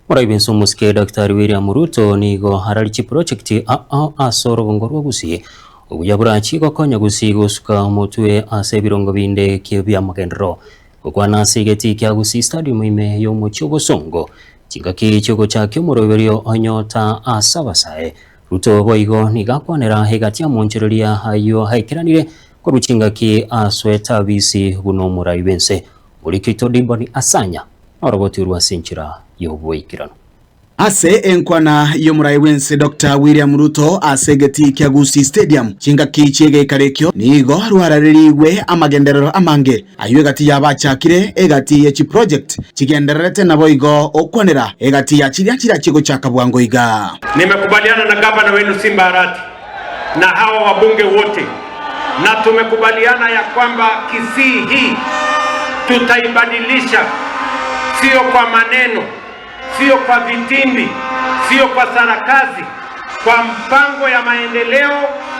Morai bw'ense omosike Daktari William Ruto nigo arari chiprojekti ao ase orogongo rwa Gusii obuya borachie gokonya Gusii gosuka omotwe ase ebirongo binde bi'amagenderero. Gokwana ase egetii kia Gusii Stadium ime y'omochie o Bosongo chingaki chiogochakia omoroberio onyota ase abasae. Ruto boigo nigo akwanera egati amonchoreria ayio aikeranire korwa chingaki asoete abisi buna omorai bw'ense. Moriki oito Diboni Asanya noroboti orwo ase enchera y'oboikeranu. Ase enkwana y'omorai bw'ense Doctor William Ruto ase egetii kia Gusii Stadium chingaki chi'egeikaro ekio nigo rwararerigwe amagenderero amange ayio egati y'abachakire egati ye chiproject chigendererete naboigo okwanera egati ya chiria chirachie gochaka bwango iga. Nimekubaliana na gavana wenu Simba Arati na hawa wabunge wote na tumekubaliana ya kwamba Kisii hii tutaibadilisha, sio kwa maneno, sio kwa vitimbi, sio kwa sarakazi, kwa mpango ya maendeleo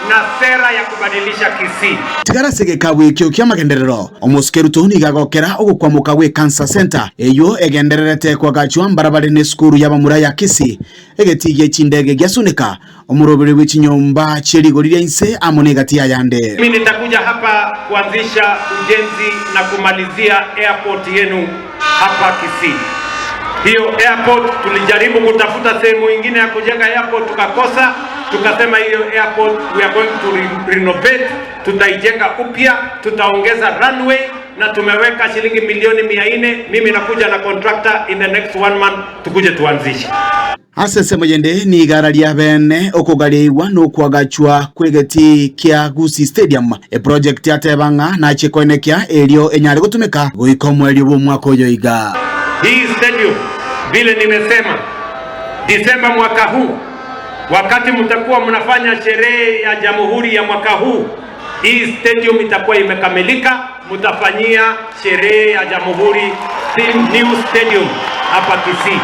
na sera ya kubadilisha Kisii. Tigara ase egekabu ekio ki'amagenderero, omosike Ruto nigo agokera ogokwamoka gwe Cancer Centre eyio egendererete koagachwa mbarabare nesukuru y'abamura ya Kisii, egetii gie chindege gia Sunika, Omoroberi bwe chinyomba chie rigori ria inse amo negati y'ayande. Mimi nitakuja hapa kuanzisha ujenzi na kumalizia airport yenu hapa Kisii. Hiyo airport tulijaribu kutafuta sehemu ingine ya kujenga airport tukakosa, tukasema hiyo airport we are going to renovate, tutaijenga upya, tutaongeza runway na tumeweka shilingi milioni 400. Mimi nakuja na contractor in the next one month tukuje tuanzishe. Ase ensemo yende nigo araria bene okogariigwa na okoagachwa kw'egetii kia Gusii Stadium, eproject ateba ng'a nachie koenekia erio enyare gotumeka goika omoerio bw'omwaka oyo iga. Hii stadium vile nimesema Disemba mwaka huu wakati mtakuwa mnafanya sherehe ya jamuhuri ya mwaka huu, hii stadium itakuwa imekamilika, mtafanyia sherehe ya jamuhuri new stadium hapa Kisii.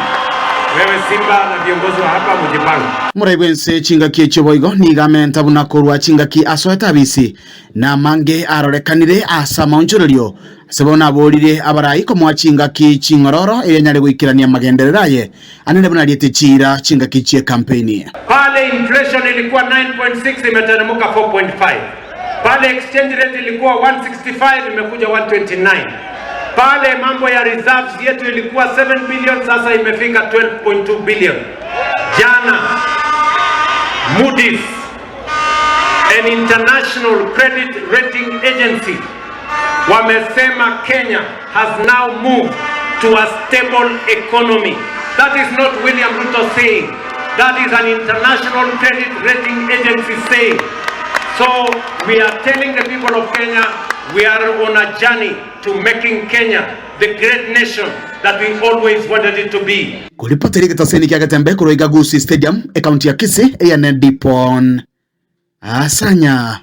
Wewe Simba na viongozi wa hapa mujipange. Morai bw'ense chingaki echio boigo nigo amenta buna korwa chingaki asoete abisi, na amange arorekanire ase amaonchorerio. Ase bono aborire abarai komoa chingaki ching'ororo erio anyare goikerania amagenderero aye anene buna ariete chiira chingaki chi'ekampeini. Pale inflation ilikuwa 9.6 imeteremuka 4.5. Pale exchange rate ilikuwa 165 imekuja 129. Pale mambo ya reserves yetu ilikuwa 7 billion sasa imefika 12.2 billion. Jana Moody's, an international credit rating agency, wamesema Kenya has now moved to a stable economy. That is not William Ruto saying. That is an international credit rating agency saying. So we are telling the people of Kenya we are on a journey to making Kenya the great nation that we always wanted it to be. Koripotera egetaseni kia Getembe korwa iga Gusii Stadium, ekaunti ya Kisii, eyane Dipon Asanya.